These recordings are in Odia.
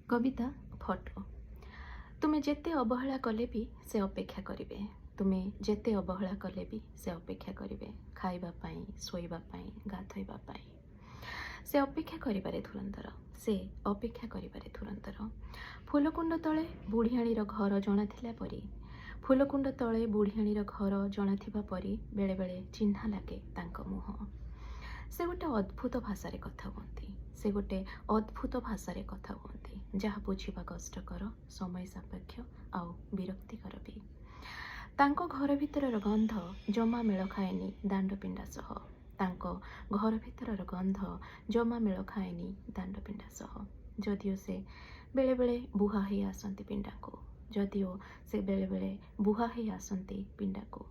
କବିତା ଫଟୋ। ତୁମେ ଯେତେ ଅବହେଳା କଲେ ବି ସେ ଅପେକ୍ଷା କରିବେ। ତୁମେ ଯେତେ ଅବହେଳା କଲେ ବି ସେ ଅପେକ୍ଷା କରିବେ, ଖାଇବା ପାଇଁ, ଶୋଇବା ପାଇଁ, ଗାଧୋଇବା ପାଇଁ। ସେ ଅପେକ୍ଷା କରିବାରେ ଧୁରନ୍ଧର। ସେ ଅପେକ୍ଷା କରିବାରେ ଧୁରନ୍ଧର। ଫୁଲକୁଣ୍ଡ ତଳେ ବୁଢ଼ିଆଣୀର ଘର ଜଣାଥିଲା ପରି, ଫୁଲକୁଣ୍ଡ ତଳେ ବୁଢ଼ିଆଣୀର ଘର ଜଣାଥିବା ପରି ବେଳେବେଳେ ଚିହ୍ନା ଲାଗେ ତାଙ୍କ ମୁହଁ। ସେ ଗୋଟେ ଅଦ୍ଭୁତ ଭାଷାରେ କଥା ହୁଅନ୍ତି। ସେ ଗୋଟେ ଅଦ୍ଭୁତ ଭାଷାରେ କଥା ହୁଅନ୍ତି, ଯାହା ବୁଝିବା କଷ୍ଟକର, ସମୟ ସାପେକ୍ଷ ଆଉ ବିରକ୍ତିକର ବି। ତାଙ୍କ ଘର ଭିତରର ଗନ୍ଧ ଜମା ମେଳ ଖାଏନି ଦାଣ୍ଡ ପିଣ୍ଡା ସହ। ତାଙ୍କ ଘର ଭିତରର ଗନ୍ଧ ଜମା ମେଳ ଖାଏନି ଦାଣ୍ଡ ପିଣ୍ଡା ସହ, ଯଦିଓ ସେ ବେଳେବେଳେ ବୁହା ହେଇ ଆସନ୍ତି ପିଣ୍ଡାକୁ। ଯଦିଓ ସେ ବେଳେବେଳେ ବୁହା ହେଇ ଆସନ୍ତି ପିଣ୍ଡାକୁ।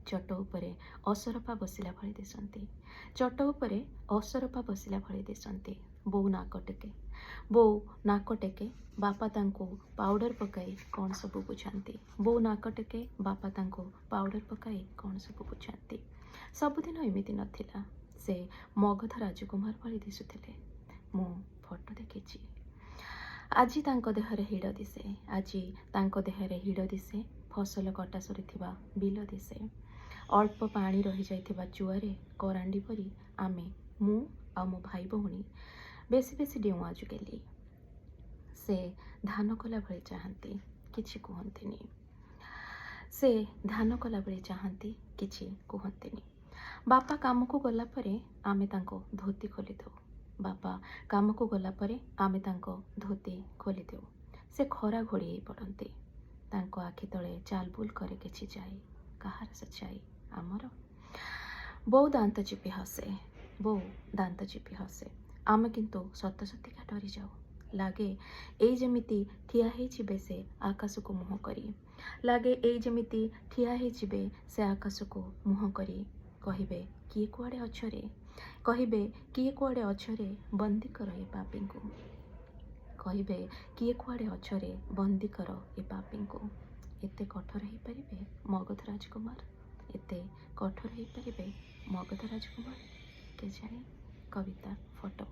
ଚଟ ଉପରେ ଅସରପା ବସିଲା ଭଳି ଦିଶନ୍ତି। ଚଟ ଉପରେ ଅସରପା ବସିଲା ଭଳି ଦିଶନ୍ତି। ବୋଉ ନାକ ଟେକେ। ବୋଉ ନାକ ଟେକେ, ବାପା ତାଙ୍କୁ ପାଉଡ଼ର ପକାଇ କ'ଣ ସବୁ ବୁଝାନ୍ତି। ବୋଉ ନାକ ଟେକେ, ବାପା ତାଙ୍କୁ ପାଉଡ଼ର ପକାଇ କ'ଣ ସବୁ ବୁଝାନ୍ତି। ସବୁଦିନ ଏମିତି ନଥିଲା। ସେ ମଗଧ ରାଜକୁମାର ଭଳି ଦିଶୁଥିଲେ। ମୁଁ ଫଟୋ ଦେଖିଛି। ଆଜି ତାଙ୍କ ଦେହରେ ହିଡ଼ ଦିଶେ। ଆଜି ତାଙ୍କ ଦେହରେ ହିଡ଼ ଦିଶେ। ଫସଲ କଟା ସରିଥିବା ବିଲ ଦିଶେ। ଅଳ୍ପ ପାଣି ରହିଯାଇଥିବା ଚୁଆରେ କରାଣ୍ଡି ପରି ଆମେ, ମୁଁ ଆଉ ମୋ ଭାଇ ଭଉଣୀ, ବେଶୀ ବେଶୀ ଡେଉଁ ଆଜିକାଲି। ସେ ଧ୍ୟାନ କଲା ଭଳି ଚାହାନ୍ତି, କିଛି କୁହନ୍ତିନି। ସେ ଧ୍ୟାନ କଲା ଭଳି ଚାହାନ୍ତି, କିଛି କୁହନ୍ତିନି। ବାପା କାମକୁ ଗଲା ପରେ ଆମେ ତାଙ୍କ ଧୋତି ଖୋଲିଦେଉ। ବାପା କାମକୁ ଗଲା ପରେ ଆମେ ତାଙ୍କ ଧୋତି ଖୋଲିଦେଉ। ସେ ଖରା ଘୋଡ଼ି ହେଇ ପଡ଼ନ୍ତି। ତାଙ୍କ ଆଖି ତଳେ ଚାଲବୁଲ କରେ କିଛି ଛାଇ। କାହାର ସେ ଛାଇ? ଆମର। ବୋଉ ଦାନ୍ତ ଚିପି ହସେ। ବୋଉ ଦାନ୍ତ ଚିପି ହସେ। ଆମେ କିନ୍ତୁ ସତ ସତିକା ଡରିଯାଉ। ଲାଗେ ଏଇ ଯେମିତି ଠିଆ ହେଇଯିବେ ସେ ଆକାଶକୁ ମୁହଁ କରି। ଲାଗେ ଏଇ ଯେମିତି ଠିଆ ହେଇଯିବେ ସେ ଆକାଶକୁ ମୁହଁ କରି। କହିବେ, "କିଏ କୁଆଡ଼େ ଅଛରେ?" କହିବେ, "କିଏ କୁଆଡ଼େ ଅଛରେ? ବନ୍ଦୀ କର ଏ ପାପୀଙ୍କୁ।" କହିବେ, "କିଏ କୁଆଡ଼େ ଅଛରେ? ବନ୍ଦୀ କର ଏ ପାପୀଙ୍କୁ।" ଏତେ କଠୋର ହେଇପାରିବେ ମଗଧ ରାଜକୁମାର? ଏତେ କଠୋର ହେଇପାରିବେ ମଗଧ ରାଜକୁମାର? କେଜାଣି। କବିତା ଫଟୋ।